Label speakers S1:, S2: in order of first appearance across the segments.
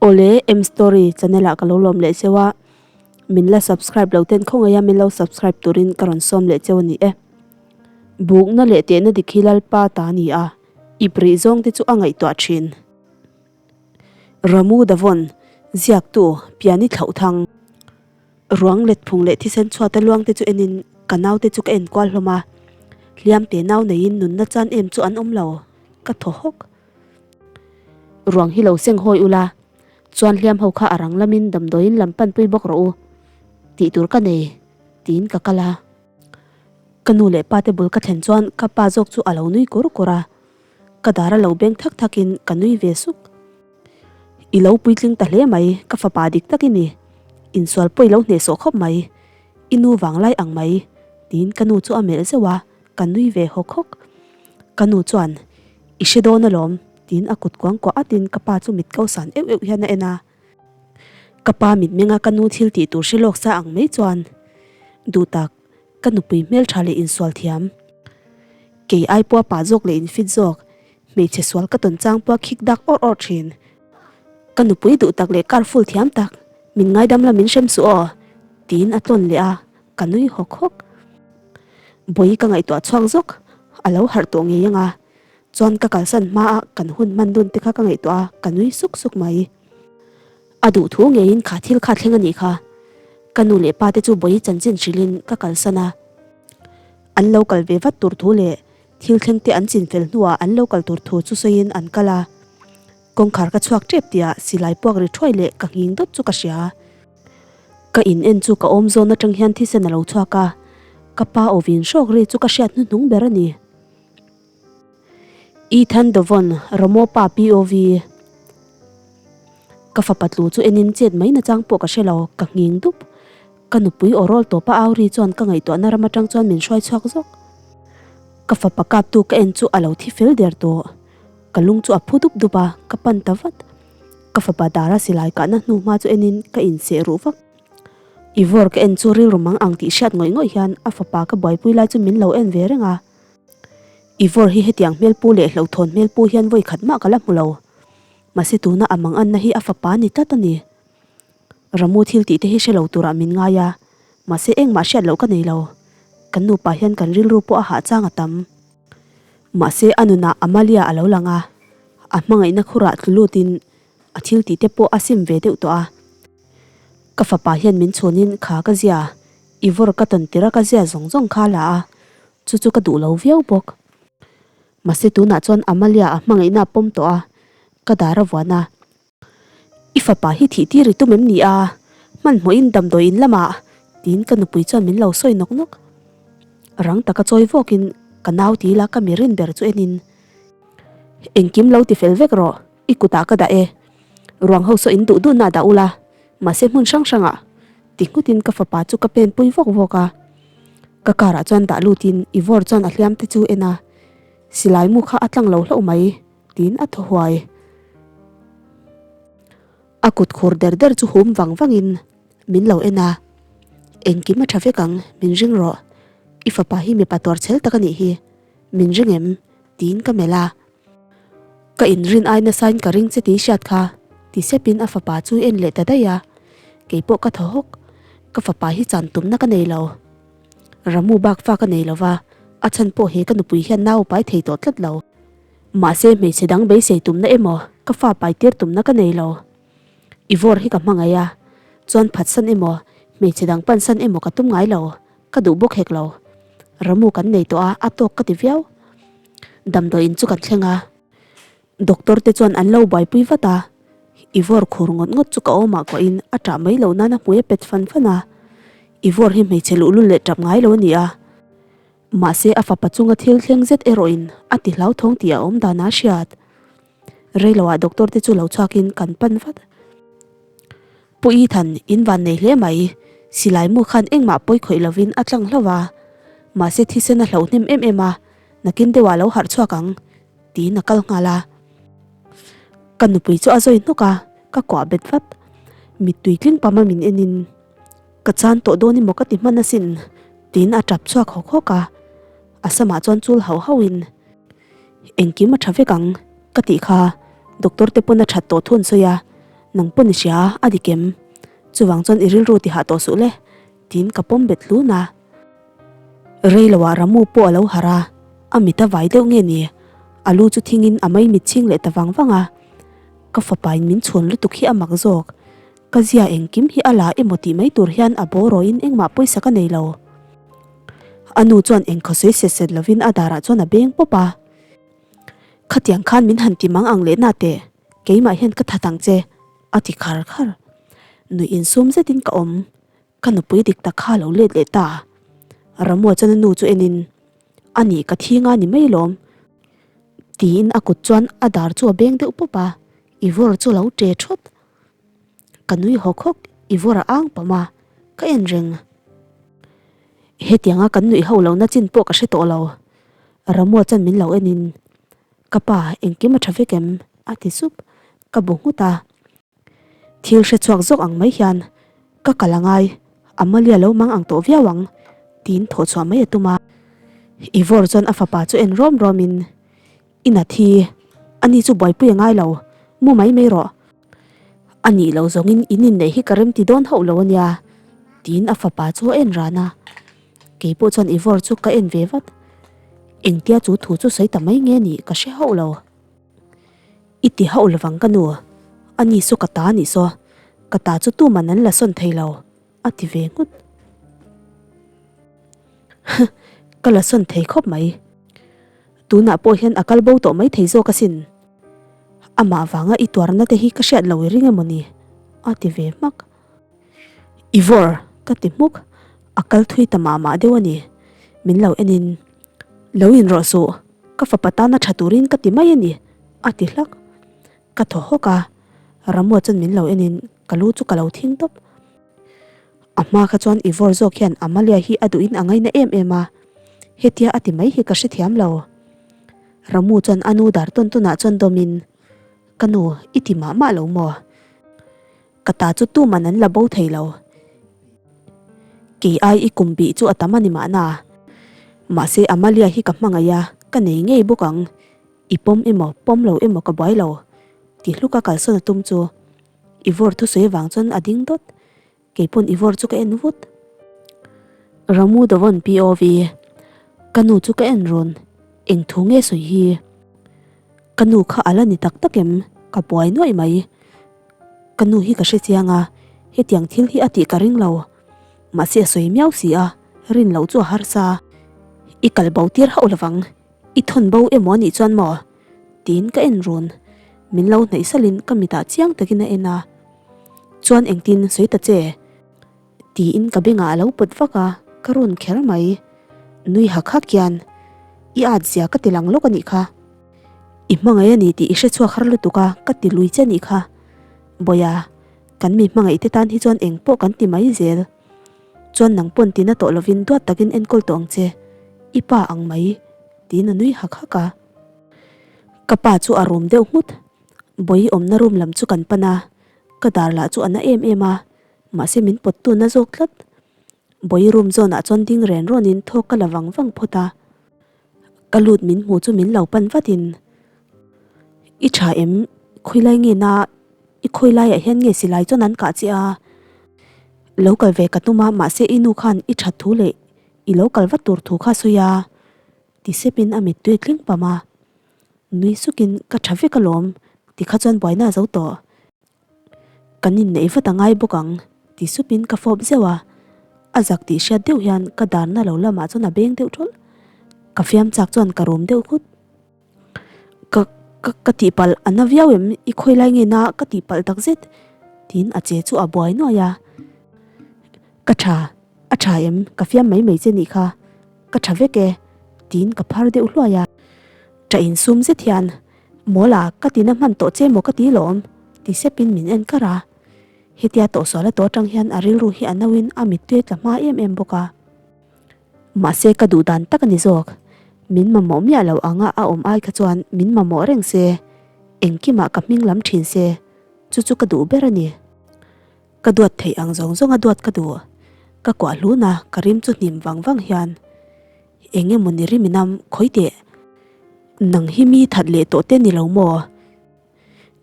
S1: Awle M story channel ah ka lo lawm leh cheu a, min la subscribe lo ten khawngaih a min lo subscribe turin ka rawn sawm leh cheu a ni e. Bukna leh tehna dik hi Lalpa ta a ni a, ip rih zawng te chu a ngaihtuah thin. Ramu Davon, ziaktu, Piani Thlauhthang. Ruang let phung leh thisen chhuata luang te chu enin ka naute chu ka en kual hlawm a, hliam te nau neiin nunna chan em chu an awm lo, ka thaw hawk. Ruang hi lo seng hawi ula, chuan hliam ho kha a rang lamin damdawiin lam panpui bawk rawh u, tih tur ka nei, tiin ka kal a. Ka nu leh pa te bul ka thlen chuan ka pa zawk chu a lo nui kur kur a, ka dar a lo beng thak thakin ka nui ve suk. I lo puitling ta hle mai, ka fapa dik tak i ni. Insual pawh i lo hnehsawh khawp mai, i nu vanglai ang mai, tiin ka nu chu a melh zeuh a, ka nui ve hawk hawk. Ka nu chuan, I hre dawn alawm, tiin a kut kuang kuah atin ka pa chu mit ko san euh euh hian a en a. Ka pa mitmenga ka nu thil tih tur hre lawk sa ang mai chuan, Duh tak, ka nupui hmeltha leh insual thiam. Kei ai pawha pa zawk leh infit zawk, Hmeichhe sual ka tawn chang pawh a khik dak awrh awrh thin. Ka nupui duh tak leh car full thiam tak, min ngaidam la min hrem suh aw, tiin a tlawn leh a, ka nui hawk hawk. Bawi ka ngaihtuah chhuak zawk, a lo harh tawh ngei anga, chuan ka kalsan hma a kan hun hman dun te kha ka ngaihtuah a, ka nui suk suk mai. A duh thu ngeiin kha thil kha thleng a nih kha. Ka nu leh pa te chu bawi chanchin hrilhin ka kalsan a. An lo kal ve vat tur thu leh Thil thleng te an chin fel hnuah an lo kal tur thu chu sawiin an kal a. Kawngkhar ka chhuak tep tihah silai puak ri thuai leh ka nghing dawt chu ka hria. Ka in en chu ka awm zawn atang hian thisen a lo chhuak a, ka pa aw vin hrawk ri chu ka hriat hnuhnung ber a ni. Ethan Dovon, Ramopa POV. Ka fapa tlu chu enin chet mai nachang pawh ka hre lo, ka nghing dup. Ka nupui aw rawl tawpa au ri chuan ka ngaihtuahna ram atang chuan min hruai chhuak zawk. Ka fapa kaptu ka en chu a lo thi fel der tawh. Ka lung chu a phu dup dup a, ka pan ta vat. Ka fapa dara silai kahna hnu hma chu enin ka inseh ruh vak. Ivor ka en chu rilru mang ang tih hriat ngawih ngawih hian a fapa ka buaipui lai chu min lo en ve reng a. Ivor hi hetiang hmelpu leh hlauhthawn hmelpu hian vawi khat mah ka la hmu lo. Mahse tuna a manganna hi a fapa ni tlat a ni. Ramu thil tih te hi hre lo turah min ngai a, mahse engmah hriat loh ka nei lo. Kan nupa hian kan rilru pawh a hah chang a tam. Mahse a nunah Amalia a lo lang a, a hmangaihna khurah tlu lutin a thil tih te pawh a sim ve deuh tawh a. Ka fapa hian min chhunin kha ka zia, i vawr ka tawn tir a ka zia zawng zawng kha a la a, chu chu ka duh lo viau bawk. Mahse tunah chuan Amalia a hmangaihna a pawm tawh a, ka dar a vuan a. I fapa hi thih tir i tum em ni a? Hmanhmawhin damdawi in lamah tiin ka nupui chuan min lo sawi nawk nawk. Rang taka chawi vawkin ka nau ti ila ka mi rin ber chu enin, Engkim lo ti fel vek rawh, i kutah ka dah e. Ruang ho saw in duh duhna dah ula, mahse hmun hrang hrangah ti nghutin ka fapa chu ka pen pui vawk vawk a. Ka car ah chuan dah lutin i vawr chuan a hliam te chu en a, silai mu kha a tlang lo hlauh mai. Tiin a thaw huai. A kut khur der der chu hum vang vangin min lo en a, Engkim a tha vek ang, min ring rawh. I fapa hi mipa tuar chhel tak a nih hi, min ring em? Tiin ka melh a. Ka inrin ai nasain ka ring che tih hriat kha, ti sepin a fapa chu en leh ta daih a. Keipawh ka thaw hawk, ka fapa hi chan tumna ka nei lo. Ramu bak fa ka nei lova, a chhan pawh he ka nupui hian nau pai thei tawh tlat lo. Mahse hmeichhe dang beisei tumna emaw ka fa pai tir tumna ka nei lo. I vawr hi ka hmangaih a, chuan phatsan emaw hmeichhe dang pansan emaw ka tum ngai lo, ka duh bawk hek lo. Ramu kan nei tawh a, a tawk ka ti viau. Damdawiin chu kan thleng a, doctor te chuan an lo buaipui vat a, I vawr khur ngawt ngawt chu ka awmah kuahin a ṭah mai loh nan a hmui a pet fan fan a. I vawr hi hmeichhe luhlul leh ṭap ngai lo a ni a. Mahse a fapa chunga thil thleng zet erawhin a ti hlauthawng tih a awm dan a hriat. Reiloah doctor te chu lo chhuakin kan pan vat. Pu Ethan, in van nei hle mai. Silai mu khan engmah pawi khawih lovin a tlang hlauh a. Mahse thisen a hlauh hnem em em a, nakin deuhah lo harh chhuak ang, tiin a kal nghal a. Ka nupui chu a zawi hnawk a, ka kuah bet vat. Mittui tling pam a min enin. Ka chan tawh dawn emaw ka ti hman asin, tiin a tap chhuak hawk hawk a. A samah chuan chul hauh hauhin, Engkim a tha vek ang, ka tih kha, doctor te pawn a that tawh thu an sawi a, Nang pawn i hria a dik em? Chuvang chuan i rilru ti hah tawh suh le, tiin ka pawm bet hlun a. Rei loah Ramu pawh a lo harh a, a mit a vai deuh nge ni? A lu chu thingin a mai mit chhing leh ta vang vang a. Ka fapain min chhawn lutuk hi a mak zawk. Ka zia engkim hi a la emaw tih mai tur hian a bawrawin engmah pawisa ka nei lo. A nu chuan engkhaw sawi set set lovin a darah chuan a beng pawp a. Khatiang khan min han ti mang ang leh na teh, keimah hian ka that ang che, a ti khar khar. Nuih insum zetin ka awm, ka nupui dik tak kha a lo let leh ta. Ramua chuan a nu chu enin, A nih ka thi nga ni mai lawm, tiin a kut chuan a dar chu a beng deuh pawp a, i vawr chu a lo ṭe ṭhawt. Ka nui hawk hawk, i vawr a ang pawm a, ka en reng. Hetianga kan nuih ho lohna chin pawh ka hre tawh lo. Ramua chuan min lo enin, Ka pa, engkim a tha vek em? a ti sup. Ka bu nghut a. Thil hre chhuak zawk ang mai hian, Ka kal a ngai, Amalia lo mang ang tawh viau ang, tiin thawh chhuah mai a tum a. Ivor chuan a fapa chu en rawm rawmin, I na thi, ani chu buaipui a ngai lo, mu mai mai rawh. A nih loh zawngin in inneih hi ka remti dawn hauh lo a nia, tiin a fapa chu a en ran a. Kei pawh chuan Ivor chu ka en ve vat. Engtia chu thu chu sawi ta mai nge nih ka hre hauh lo. I ti hauh lovang ka nu, a ni saw ka ta nih saw, ka ta chu tuman an la sawn thei lo, a ti ve nghut. Huh, ka la sawn thei khawp mai. Tunah pawh hian a kal bo tawh mai thei zawk asin. Amah vanga i tuarna te hi ka hriat lo i ring emaw ni? a ti ve hmak. Ivor! ka ti hmuk. A kal thui ta mah mah deuh a ni. Min lo enin, Lo in rawh suh, ka fapa tana tha turin ka ti mai a ni, a ti hlak. Ka thaw hawk a, Ramua chuan min lo enin ka lu chu ka lo thing tawp. A hma kha chuan Ivor zawk hian Amalia hi a duhin a ngaina em em a, hetia a ti mai hi ka hrethiam lo. Ramu chuan a nu dar tawn tawnah chuan dawmin, Ka nu, i ti mah mah lo maw? Ka ta chu tuman an la bo thei lo. Kei ai i kum bih chu a tam a ni mahna. Mahse Amalia hi ka hmangaih a, ka nei ngei bawk ang. I pawm emaw, pawm lo emaw ka buai lo. Ti hluka kalsawn a tum chu Ivor thusawi avang chuan a ding dawt. Kei pawn Ivor chu ka en vut. Ramu Dawon POV, Ka nu chu ka en rawn, eng thu nge sawi hi? Ka nu kha a la ni tak tak em? Ka buai nuaih mai. Ka nu hi ka hre chiang a, hetiang thil hi a tih ka ring lo. Mahse a sawi miau si a, rin loh chu a harsa. I kal bo tir hauh lovang, i thawn bo emaw a nih chuan maw? Tiin ka en run. Min lo hnaih salin ka mitah chiang takin a en a. Chuan engtin sawi ta che? Tiin ka bengah a lo pawt vak a, ka rawn kher mai. Nui hak hak hian, I at zia ka ti lang lawk a nih kha. I hmangaih a ni tih i hre chhuak har lutuk a, ka ti lui che a nih kha. Bawiha, kan mi hmangaih te tan hi chuan eng pawh kan ti mai zel. Chuan nang pawn tina tawh lovin duat takin enkawl tawh ang che. I pa ang mai. Tiin a nui hak hak a. Ka pa chu a rum deuh nghut. Bawihi awmna room lam chu kan pan a, ka dar lah chu a na em em a, mahse min pawt tu na zawk tlat. Bawihi room zawn ah chuan ding ren rawn in thawk ka la vang vang phawt a. Ka lut min hmu chu min lo pan vat in, I tha em? Khawilai nge na? I khawilai ah hian nge silai chuan an kah che a? Lo kal ve ka tum a, mahse i nu khan i that thu leh i lo kal vat tur thu kha sawi a. Ti sepin a mittui tling pam a. Nui sukin ka tha vek alawm ti kha chuan buaina a zo tawh. Kan inneih vat a ngai bawk ang ti supin ka fawp zeuh a. A zak tih hriat deuh hian ka darna lo lamah chuan a beng deuh thawlh. Ka fiam chak chuan ka rum deuh nghut. Ka ka ka tihpalh a na viau em i khawi lai nge na ka tihpalh tak zet tiin a che chu a buai nuai a. Ka tha a tha em ka fiam mai mai che nih kha. Ka tha vek e, tiin ka phar deuh hluai a. Ṭah insum zet hian, Mawla, ka tina hman tawh che maw ka ti lawm, ti sepin min en kar a. Hetia tawhsual a tawh atang hian a rilru hi a nauin a mittui a tla hma em em bawk a. Mahse ka duh dan tak a ni zawk. Min mamawh miah lo anga a awm ai kha chuan min mamawh reng se, engkimah ka hming lam thin se, chu chu ka duh ber a ni. Ka duat theih ang zawng zawng a duat ka duh. Ka kuah hlun a, ka rim chu hnim vang vang hian eng emaw ni rim inam khawi teh. Nang hi mi that leh tawh te ni lo maw?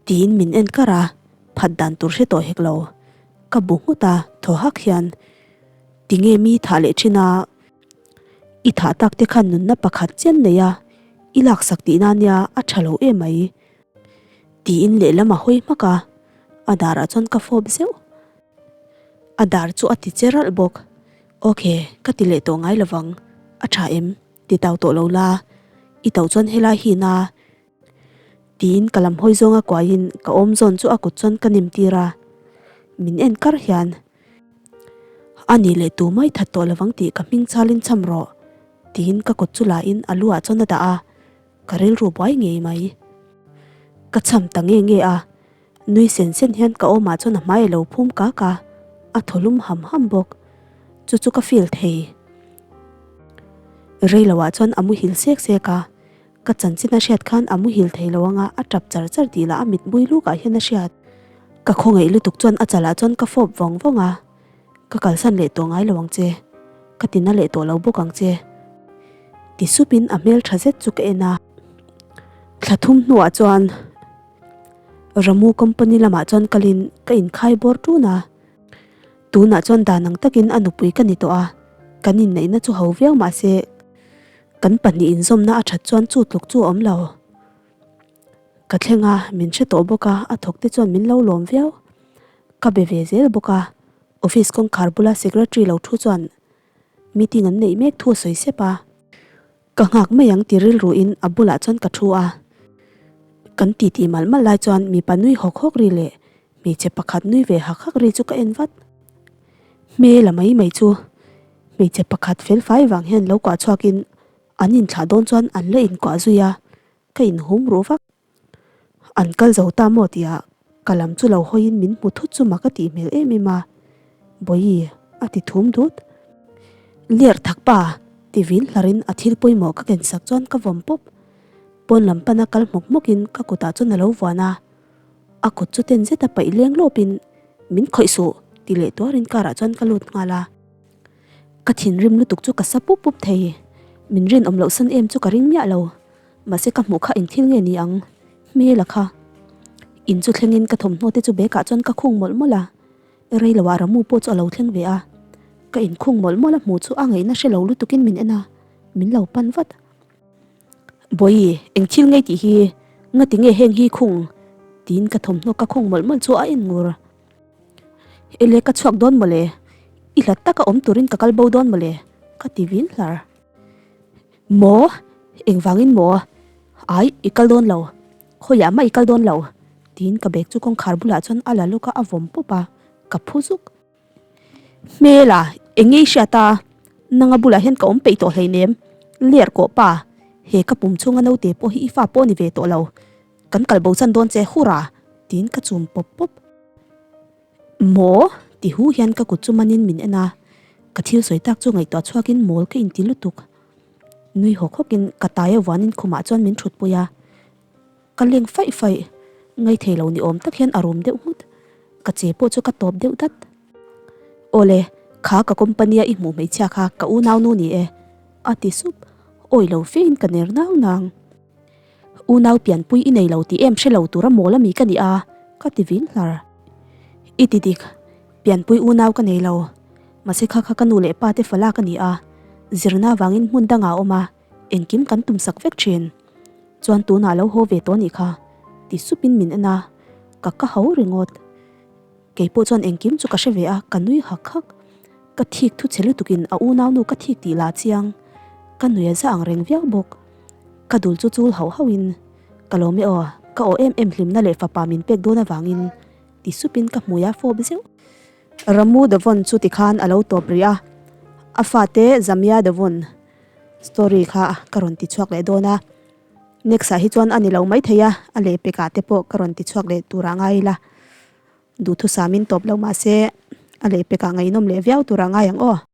S1: Tiin min en kar a. phat dan tur hre tawh hek lo. Ka bu nghut a, thaw hak hian, Tinge mi thah leh thin a? I thah tak te khan nunna pakhat chian nei a, i laksak tihna nia a tha lo em mai. Tiin lehlam a hawi hmak a, a darah chuan ka fawp zeuh. A dar chu a ti che ralh bawk. Ok, ka ti leh tawh ngai lovang, a tha em? Ti tau tawh lo la, i tauh chuan helai hi na. Tiin ka lam hawi zawnga kuaiin ka awm zawn chu a kut chuan ka nem tir a, min en kar hian, A nih leh tu mai that tawh lovang tih ka hming chalin cham rawh, tiin ka kut chu la in a lu ah chuan a dah a, ka rilru buai ngei mai. Ka cham ta nge nge a, nui sen sen hian ka awmah chuan a hmai a lo phum kak a, a thaw lum ham ham bawk, chu chu ka feel thei. Reiloah chuan a muhil sek sek a, Ka chanchin a hriat khan a muhil thei lo anga a tap char char tih lah a mit bui luk ah hian a hriat. Ka khawngaih lutuk chuan a chalah chuan ka fawp vawng vawng a, Ka kalsan leh tawh ngai lo ang che, ka tina leh tawh lo bawk ang che. Ti sup in a hmel tha zet chu ka en a. Thla thum hnuah chuan Ramu company lamah chuan kalin ka inkhai bawr tun a. Tunah chuan dan ang takin a nupui ka ni tawh a, kan inneihna chu ho viau mahse kan pahnih inzawmna a that chuan chu tluk chu a awm lo. Ka thleng a, min hre tawh bawk a, a thawk te chuan min lo lawm viau. Ka be ve zel bawk a, office kawngkhar bula secretary lo thu chuan meeting an neih mek thu a sawi sep a. Ka nghak mai ang ti rilruin a bulah chuan ka thu a. Kan titi malh malh lai chuan mipa nui hawk hawk ri leh hmeichhe pakhat nui ve hak hak ri chu ka en vat. Hmel a mai mai chu hmeichhe pakhat fel fai vang hian lo kuah chhuakin an inthlah dawn chuan an la inkuah zui a, ka inhum ruh vak. An kal zo ta maw tia ka lam chu lo hawiin min hmu thut chu mak a tih hmel em em a, Bawihi a ti thum dut. Ler thak pa ti vin hlarin a thil pawimawh ka ken sak chuan ka vawm pawp. Pawn lam pana kal hmawk hmawkin ka kutah chuan a lo vuan a, a kut chu ten zeta paih leng lawpin min khawih suh ti leh tuarin car ah chuan ka lut nghal a. Ka thinrim lutuk chu ka sa pup pup thei, min rinawm loh san em chu ka ring miah lo. Mahse ka hmuh kha engthil nge ni ang? Hmel a kha. In chu thlengin ka thawmhnaw te chu bag ah chuan ka khung mawlh mawlh a. Rei lo ah Ramu pawh chu a lo thleng ve a. Ka inkhung mawlh mawlh a hmuh chu a ngaihna hre lo lutukin min en a, min lo pan vat. Bawihi, engthil ngei tih hi ngati nge heng hi khung? Tiin ka thawmhnaw ka khung mawlh mawlh chu a en ngur. Ele ka chhuak dawn mawle, i hlat taka awm turin ka kal bo dawn mawle, ka ti vin hlar. Maw? Engvangin maw? Ai, i kal dawn lo. Khawiah mah i kal dawn lo. Tiin ka bag chu kawngkhar bulah chuan a la lawk a, a vawm pawp a, ka phu zuk. Hmela, eng nge i hriat a? Nanga bulah hian ka awm peih tawh hleinem. Ler kawh pa, he ka pum chhunga naute pawh hi i fa pawh a ni ve tawh lo. Kan kal bo chan dawn che, hurah! Tiin ka chum pawp pawp. Maw? Ti hu hian ka kut chu manin min en a, ka thil sawi tak chu ngaihtuah chhuakin mawl ka inti lutuk. Nui hawk hawkin ka tai a vuanin khumah chuan min thutpui a, ka leng faih faih, ngaithei lo ni awm tak hian a rum deuh nghut, ka che pawh chu ka tawp deuh dat. Awle, kha ka company a i hmuh hmeichhia kha ka unaunu ni e, a ti sup, awi lo fein ka ner nang nang. Unau pianpui i nei lo tih em hre lo tura mawl ami ka ni a, ka ti vin hlar. I ti dik, pianpui unau ka nei lo. Mahse kha kha ka nu leh pa te fala ka ni a, zirna vangin hmun dangah a awm a, engkim kan tumsak vek thin. Chuan tunah lo haw ve tawh nih kha, ti supin min en a, ka ka ho ringawt. Kei pawh chuan engkim chu ka hre ve a, ka nui hak hak. Ka thik thu che lutukin a unaunu ka thik tih lah chiang. Ka nui a za ang reng viau bawk. Ka dul chu chul hauh hauhin, Ka lawm e aw, ka aw em em hlimna leh fapa min pek dawn avangin, ti supin ka hmui a fawp zeuh. Ramu Devon chu tikhan a lo tawp rih a, a fate Zamia Devon story kha ka rawn ti chhuak leh dawn a. Next ah hi chuan a ni lo maithei a, a lehpekah te pawh ka rawn ti chhuak leh turah ngai ila. Duhthusamin tawp lo mahse a lehpekah ngaihnawm leh viau turah ngai ang aw.